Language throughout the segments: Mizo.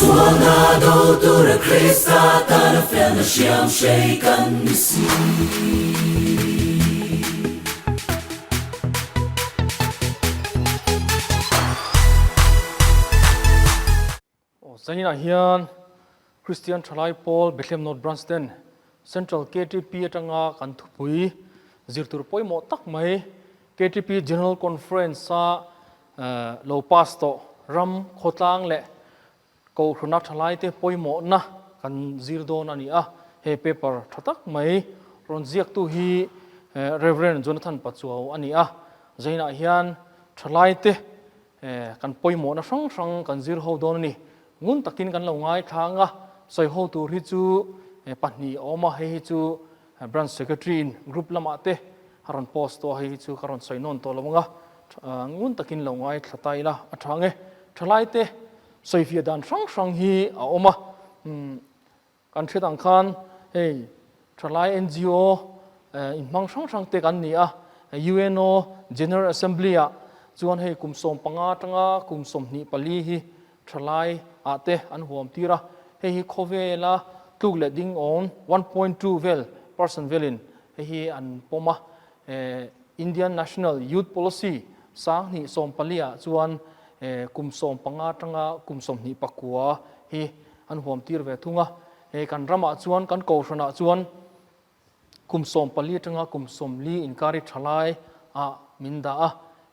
Sualna do tura Krista tana felna hriam hrei kan ni si. Zaninah hian Kristian Thalai Pawl Bethlehem North Branch ten Central KTP atanga kan thupui zirtur pawimawh tak mai KTP General Conference-a lo pass tawh ram khawtlang leh Kohhrana thalaite pawimawhna kan zir dawn a ni a, he paper tha tak mai rawn ziaktu hi Rev. Jonathan Pachuau a ni a, Zainah hian thalaite kan pawimawhna hrang hrang kan zir ho dawn a ni. Ngun takin kan lo ngaithla ang a, sawi ho tur hi chu pahnih a awm a, hei hi chu Branch Secretary in group lamah te a rawn post tawh a, hei hi chu ka rawn sawi nawn tawh lo ang a, ngun takin lo ngaithla ta ila a tha ang e. Thalaite sawifiah dan hrang hrang hi a awm a, kan hriat ang khan hei thalai NGO inhmang hrang hrang te kan ni a, UNO General Assembly ah chuan hei kum 15 atanga kum 24 hi thalai ah te an huam tir a, hei hi khawvela tluk leh ding awm 1.2 vel percent velin hei hi an pawm a, Indian National Youth Policy 2014 ah chuan kum 15 atanga kum 29 hi an huam tir ve thung a, hei kan ramah chuan kan kohhranah chuan kum 14 atanga kum 40 inkari thalai ah min dah a,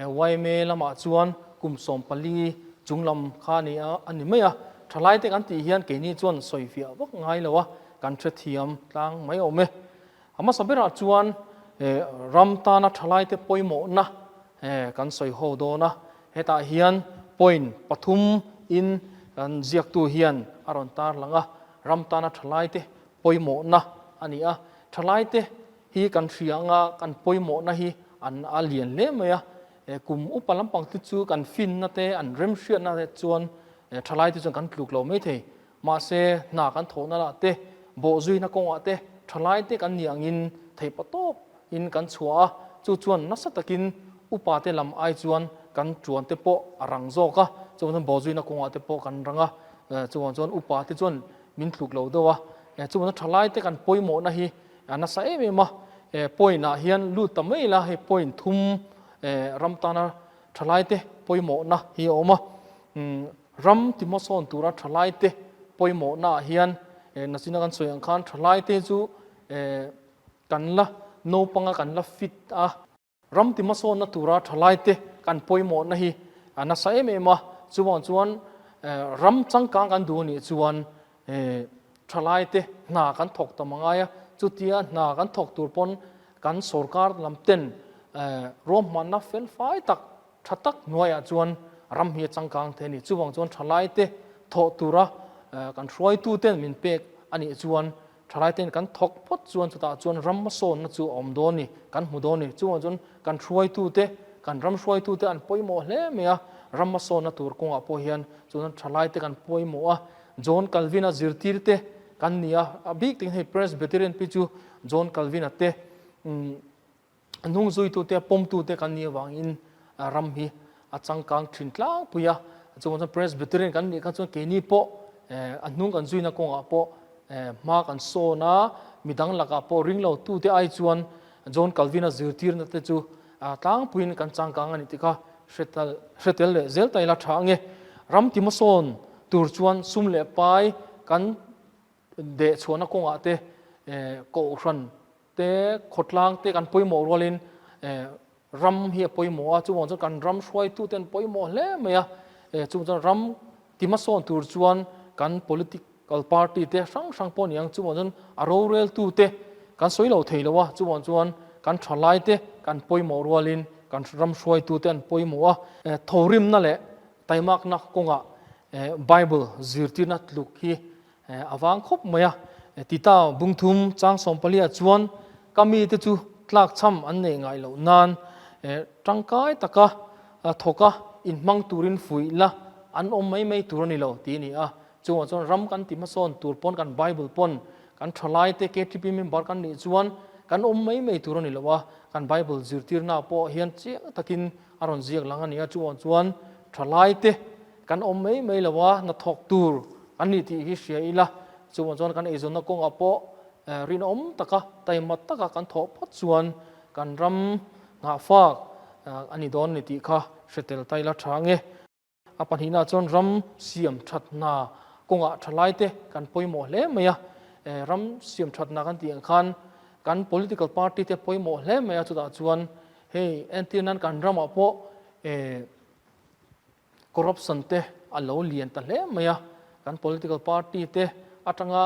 yma lamah chuan kum 14 chunglam kha a ni a a ni mai a, thalai te kan tih hian keini chuan sawifiah vak ngai lo a, kan hrethiam tlang mai awm e. A hmasa berah chuan ram tana thalaite pawimawhna kan sawi ho dawn a, hetah hian point pathum in kan ziaktu hian a rawn tar lang a, ram tana thalaite pawimawhna a ni a, thalaite hi kan hria anga kan pawimawhna hi an a lian hle mai a, kum upa lampang te chu kan finna te an remhriatna te chuan thalaite chuan kan tluk lo maithei. Mahse, hna kan thawhna lah te, bawhzuina kawngah te, thalai te kan nih angin theihpa tawp in kan chhuah a, chu chuan nasa takin upa te lam ai chuan kan tuan te pawh a rang zawk a, chuvang chuan bawhzuina kawngah te pawh kan rang a, chuvang chuan upa te chuan min tluk lo deuh a, chuvang chuan thalai te kan pawimawhna hi a nasa em em a, point ah hian lut ta mai ila hei point thum ram tana thalai te pawimawhna hi a awm a. Ram tihmasawn tura thalaite pawimawhnaah hian nachina kan sawi ang khan thalaite chu kan la naupanga kan la fit a. Ram tihmasawnna tura thalaite kan pawimawhna hi a nasa em em a, chuvang chuan ram changkang kan duh anih chuan thalaite hna kan thawk tam a ngai a, chutia hna kan thawk tur pawn kan sorkar lam ten ruahmanna felfai tak Tha tak hnuaiah chuan ram hi a changkang thei a ni. Chuvang chuan thalaite thawh tura kan hruaituten min pek a nih chuan thalaiten kan thawk phawt chuan chutah chuan ram hmasawnna chu a awm dawn a ni, kan hmu dawn a ni. Chuvang chuan kan hruaitute, kan ram hruaitute an pawimawh hle mai a, ram hmasawnna tur kawngah pawh hian chuan thalaite kan pawimawh a. John Calvin-a zirtirte kan ni a, a bik takin hei Presbyterian pi chu John Calvin-a te A hnungzuitute, a pawmtute kan nih avangin ram hi a changkang thin tlangpui a. Chuvang chuan Presbyterian kan nih kha chuan keini pawh a hnung kan zuina kawngah pawh hma kan sawn a, midang lakah pawh ringlotute ai chuan John Calvin-a zirtirna te chu tlangpuiin kan changkang a ni tih kha hre tel leh zel ta ila tha ange. Ram timasawn tur chuan sum leh pai kan dehchhuahna kawngah te kohhran te khawtlang te kan pawimawh rualin ram hi a pawimawh a, chuvang chuan kan ram hruaitute an pawimawh hle mai a, chuvang chuan ram ti hmasawn tur chuan kan political party te hrang hrang pawh a ni ang, chuvang chuan a roreltute kan sawi lo thei lo a, chuvang chuan kan thalai te kan pawimawh rualin kan ram hruaitute an pawimawh a, thorimna leh taimakna kawngah Bible zirtirna tluk hi A vang khawp mai a, Tita bungthum chang sawmpalia chuan ka mite chu tlakchham an neih ngai loh nan tangkai taka thawka inhmang turin fuih la an awm mai mai tur a ni lo tih a ni a. Chungah chuan ram kan ti hmasawn tur pawn kan Bible pawn kan thalaite KTP member kan nih chuan kan awm mai mai tur a ni lo a, kan Bible zirtirna pawh hian chiang takin a rawn ziak lang a ni a. Chungah chuan thalaite kan awm mai mai lo a, hnathawk tur. Kan ni tih hi hria ila, chuvang chuan kan eizawnna kawngah pawh rinawm taka, taima taka kan thawh phawt chuan kan ram nghahfak a ni dawn ni tih kha hre tel ta ila tha nge. A pahnihna chuan ram siam thatna kawngah thalaite kan pawimawh hle mai a, ram siam thatna kan tih ang khan kan political party te pawimawh hle mai a, chutah chuan hei entir nan kan ramah pawh corruption te a lo lian ta hle mai a, kan political party te atanga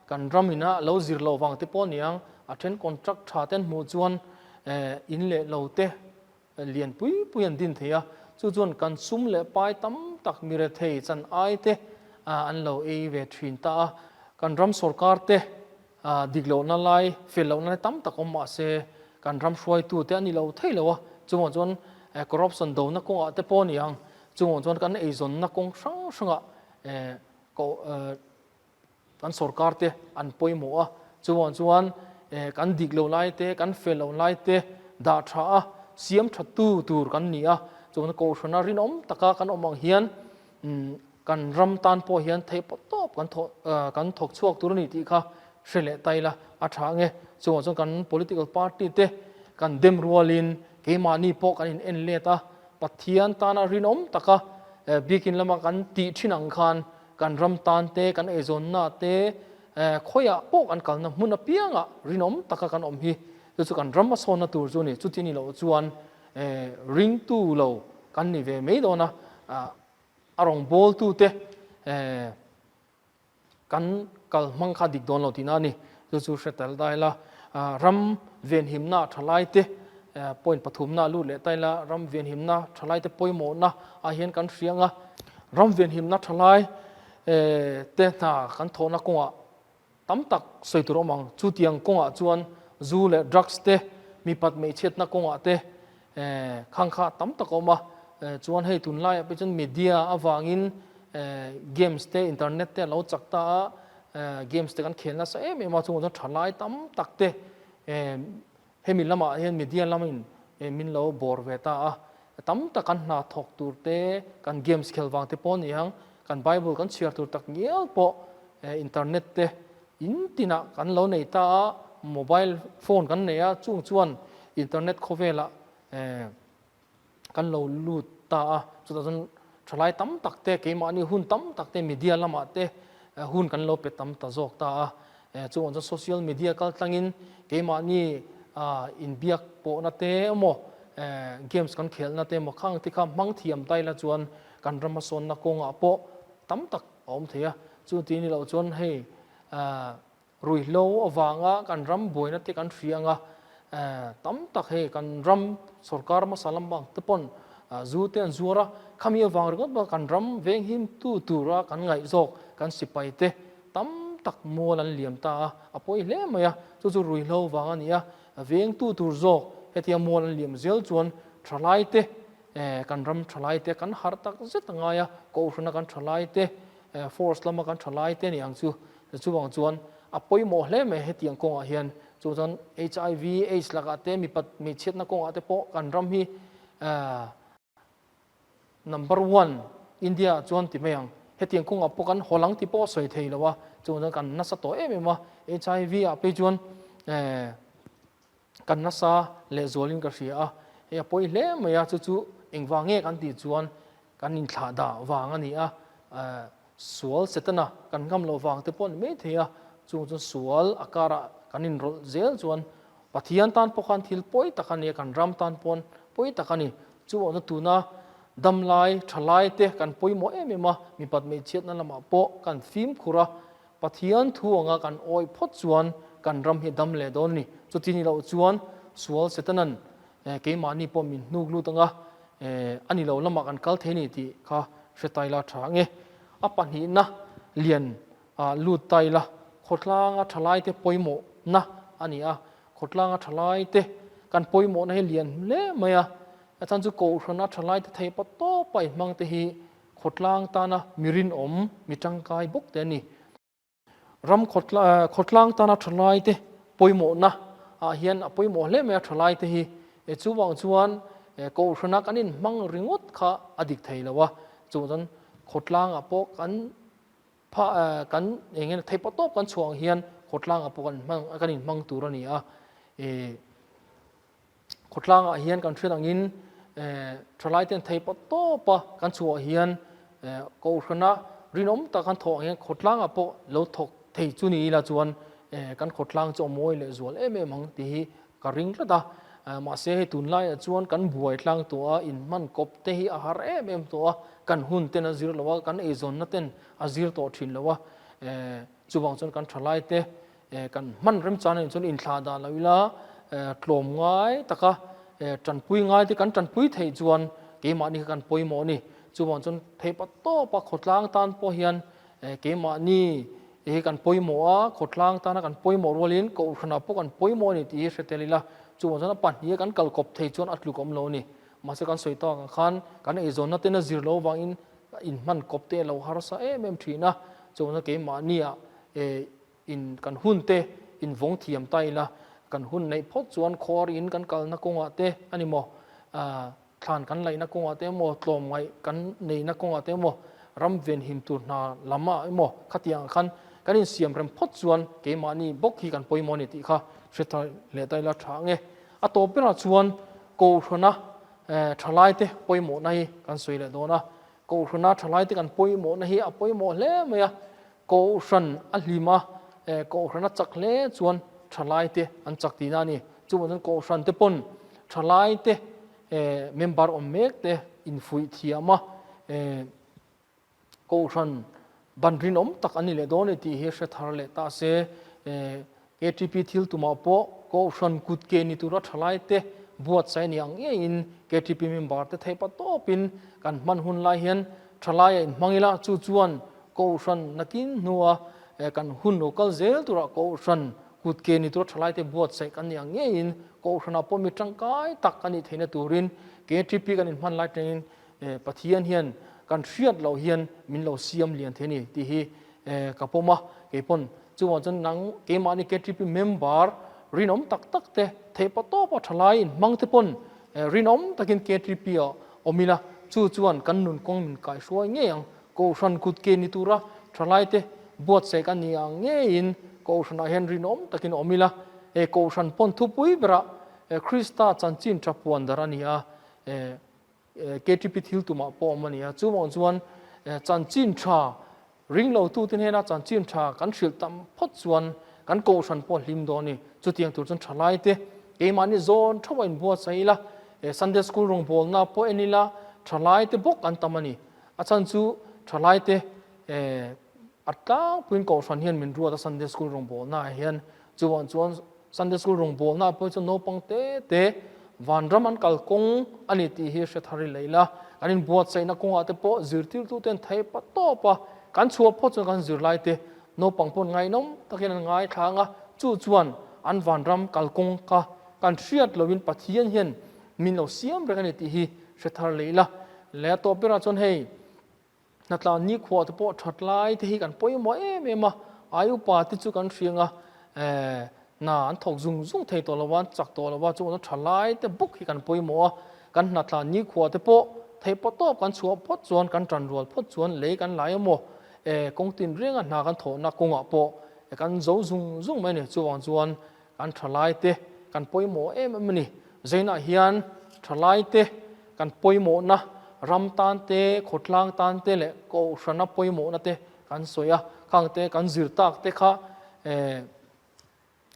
kan ram ina lo zir loh vang te pawh niang a then contract tha te an hmuh chuan in leh lo te lian pui pui an din thei a, chu chuan kan sum leh pai tam tak mi rethei chan ai te an lo ei ve thin ta a, kan ram sorkar te dik lohna lai, fel lohna lai tam tak awm mah se kan ram hruaitu te a ni lo thei lo a, chuvang chuan corruption dona kawngah te pawh a ni ang, chuvang chuan kan eizawnna kawng hrang hrangah koh Kan sorkar te an pawimawh a, chuvang chuan kan dik lo lai te, kan fel lo lai te dah tha a, siam tha tu tur kan ni a, chuvang kohhrana rinawm taka kan awm ang hian kan ram tan pawh hian theih pawh tawp kan thawh kan thawk chhuak tur a ni tih kha hre leh ta ila a tha ang e. Chuvang chuan kan political party te kan dem rualin keimahni pawh kan in en let a, Pathian tana rinawm taka biakin lama kan tih thin ang khan Kan ram tan te, kan eizawnna te, khawiah pawh kan kalna hmun apiangah rinawm taka kan awm hi chu chu kan ram a sawnna tur chu a ni. Chuti ni loh chuan ringtu lo kan ni ve mai dawn a, a rawngbawltute kan kal hmang kha dik dawn lo tihna a ni. Chu chu hre tel ta ila, ram venhimna thalaite point pathumna a lut leh ta ila, ram venhimna thalaite pawimawhna ah hian kan hria ang a, ram venhimna thalai te hna kan thawhna kawngah tam tak sawi tur a awm ang. Chutiang kawngah chuan zu leh drugs te, mipat hmeichhiatna kawngah te khang kha tam tak a awm a, chuan hei tunlaiah pawh chuan media avangin games te, internet te a lo chak ta a, games te kan khel nasa em em a, chungah chuan thalai tam tak te hemi lamah hian media lamin min lo bawr ve ta a, tam tak kan hna thawk tur te, kan games khel vang te pawh a ni ang, kan bible kan chhiar tur tak ngial pawh internet te in tinah kan lo nei ta a, mobile phone kan nei a, chung chuan internet khawvelah kan lo lut ta a, chutah chuan thalai tam tak te keimahni hun tam tak te media lamah te hun kan lo pe tam ta zawk ta a, chuvang chuan social media kal tlangin keimahni inbiak pawhna te emaw games kan khelhna te emaw khang te kha hmang thiam ta ila chuan kan ram hmasawnna kawngah pawh tam tak a awm thei a, chuti ni loh chuan hei Ruihhlo avanga kan ram buaina te kan hria anga, tam tak hei kan ram sorkar hmasa lam te pawn zu te an zuar a, khami avang ringawt pawh kan ram venghim tu tura kan ngaih zawk kan sipai te tam tak mual an liam ta a, a pawi hle mai a, chu chu ruihhlo vang a ni a, vengtu tur zawk hetia mual an liam zel chuan thalai te kan ram thalai te kan harh tak zet a ngai a, kohhrana kan thalai te force lama kan thalai te ni ang chu Chuvang chuan a pawimawh hle mai hetiang kawngah hian. Chu chuan HIV, AIDS lakah te mipat hmeichhiatna kawngah te pawh kan ram hi number one India ah chuan ti mai ang. Hetiang kawngah pawh kan haw lang ti pawh a sawi thei lo a, chuvang chuan kan nasa tawh em em a. HIV ah phei chuan kan nasa lehzualin ka hria a, hei a pawi hle mai a, chu chu engvang nge kan tih chuan kan inthlah dah vang a ni a, sual Setana kan ngam loh vang te pawh a ni mai thei a, chung chuan sual a karah kan inrawlh zel chuan Pathian tan pawh khan thil pawi tak a ni a, kan ram tan pawn pawi tak a ni. Chuvangin tuna damlai, thalai te kan pawimawh em em a, mipat hmeichhiatna lamah pawh kan fimkhur a, Pathian thu anga kan awih phawt chuan kan ram hi dam leh dawn a ni. Chuti ni loh chuan sual Setanan keimahni pawh min hnuk lut anga a ni lo lamah kan kal thei a ni tih kha hre ta ila tha ang e. A pahnihna lian lut ta ila khawtlanga thalaite pawimawhna a ni a. Khawtlanga thalaite kan pawimawhna hi lian hle mai a. A chhan chu Kohhrana thalaite theih pawh tawpa inhmangte hi Khawtlang tana mi rinawm, mi tangkai bawk te a ni. Ram khawtlang tana thalai te pawimawhna ah hian a pawimawh hle mai a thalai te hi. Chuvang chuan Kohhrana kan inhmang ringawt kha a dik thei lo a, chuvang chuan khawtlangah pawh kan. Pha kan eng nge theih pawh tawp kan chhuah ang hian khawtlangah pawh kan hmang kan inhmang tur a ni a. Khawtlangah hian kan hriat angin thalai ten theih pawh tawpa kan chhuah hian kohhrana rinawm tak kan thawh ang hian khawtlangah pawh lo thawk thei chu ni ila chuan kan khawtlang chu a mawi leh zual em em ang tih hi ka ring tlat a. Mahse hei tunlaiah chuan kan buai tlang tawh a, inhman kawp te hi a har em em tawh a, kan hun ten a zir lo a, kan eizawnna ten a zir tawh thin lo a, chuvang chuan kan thalai te Kan hman remchan anih chuan inthlah dah lo ila, tlawm ngai taka tanpui ngai te kan tanpui theih chuan keimahni kha kan pawimawh a ni. Chuvang chuan theihpa tawpa khawtlang tan pawh hian keimahni hi kan pawimawh a, khawtlang tana kan pawimawh rualin kohhranah pawh kan pawimawh a ni tih hi hre tel ila. Chuvang chuan a pahniha kan kal kawp thei chuan a tluk awm lo a ni. Mahse kan sawi tawk ang khan kan eizawnna ten a zir loh avangin inhman kawp te a lo harsa em em thin a. Chuvang chuan keimahniah In kan hun te in vawng thiam ta ila, kan hun neih phawt chuan khuar in kan kalna kawngah te a ni maw, thlan kan laihna kawngah te emaw, tlawmngaih kan neihna kawngah te emaw, ram venhim tur hna lam ah emaw khatiang ah khan kan insiam rem phawt chuan keimahni bawk hi kan pawimawh a ni tih kha hre thar leh ta ila tha ang e. A tawp berah chuan Kohhrana thalaite pawimawhna hi kan sawi leh dawn a, Kohhrana thalaite kan pawimawhna hi a pawimawh hle mai a, Kohhran a hlim a, Kohhran a chak hle chuan thalaite an chak tihna a ni. Chuvang chuan Kohhran te pawn thalaite member awm mek te infuih thiam a, Kohhran ban rinawm tak an ni leh dawn a ni tih hi hre thar leh ta se. KTP thil tumah pawh Kohhran kut ke ni tura thalaite buatsaih a ni ang ngeiin KTP member te theih pa tawpin kan hman hun lai hian thalai a inhmang ila, chu chuan Kohhran nakin hnua kan hun lo kal zel tura Kohhran kut ke ni tura thalaite buatsaih kan ni ang ngeiin Kohhranah pawh mi tangkai tak a nih theihna turin KTP kan inhman lai tangin Pathian hian kan hriat loh hian min lo siam lian thei a ni tih hi ka pawm a, keipawn chuvang chuan nang keimahni KTP member rinawm tak tak te theihpa tawpa thalai inhmang te pawn rinawm takin KTP ah awm ila chu chuan kan nun kawng min kaihruai ngei ang. Kohhran kut ke ni tura thalai te buatsaih ka ni ang ngeiin Kohhranah hian rinawm takin awm ila, he Kohhran pawn thupui berah Krista chanchin tha puan dar a ni a, KTP thil tumah pawh awm a ni a, chuvang chuan chanchin tha ring lo tute hnena chanchin tha kan hrilh tam phawt chuan kan kohhran pawh hlim dawn a ni. Chutiang tur chuan thalai te keimahni zawn theuh a inbuatsaih ila, Sunday School rawngbawlna pawh en ila thalai te bawk an tam a ni. A chhan chu thalai te a tlangpuiin kohhran hian min ruat a Sunday School rawngbawlnaah hian chuvang chuan Sunday School rawngbawlnaah pawh chuan naupang te te vanram an kal kawng a ni tih hi hre thar i lei la. Kan inbuatsaihna kawngah te pawh zirtirtuten theih pa tawp a, kan chhuah phawt chuan kan zirlai te naupang pawh ngaihnawm takin an ngaithla ang a, chu chuan an vanram kal kawng kha kan hriat loin Pathian hian min lo siam reng a ni tih hi hre thar lei la. Leh a tawp berah chuan hei Hnatlan nikhua te pawh that lai te hi kan pawimawh em em a, ai upa te chu kan hriang a, hna an thawk zung zung thei tawh lo a, an chak tawh lo a, chuan tha lai te bawk hi kan pawimawh a, kan hnatlan nikhua te pawh theih pawh tawp kan chhuah phawt chuan kan tan rual phawt chuan lei kan lai emaw kawng tin renga hna kan thawhna kawngah pawh kan zo zung zung mai a ni, chuvang chuan kan tha lai te kan pawimawh em em a ni. Zainah hian tha lai te Kan pawimawhna ram tan te, khawtlang tan te leh kohhrana pawimawhna te kan sawi a, khang te kan zir tak te kha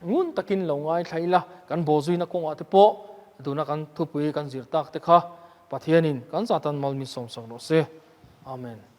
ngun takin lo ngaithla ila, kan bawhzuina kawngah te pawh tuna kan thupui kan zir tak te kha Pathianin kan zatan mal min sawmsak rawh se. Amen.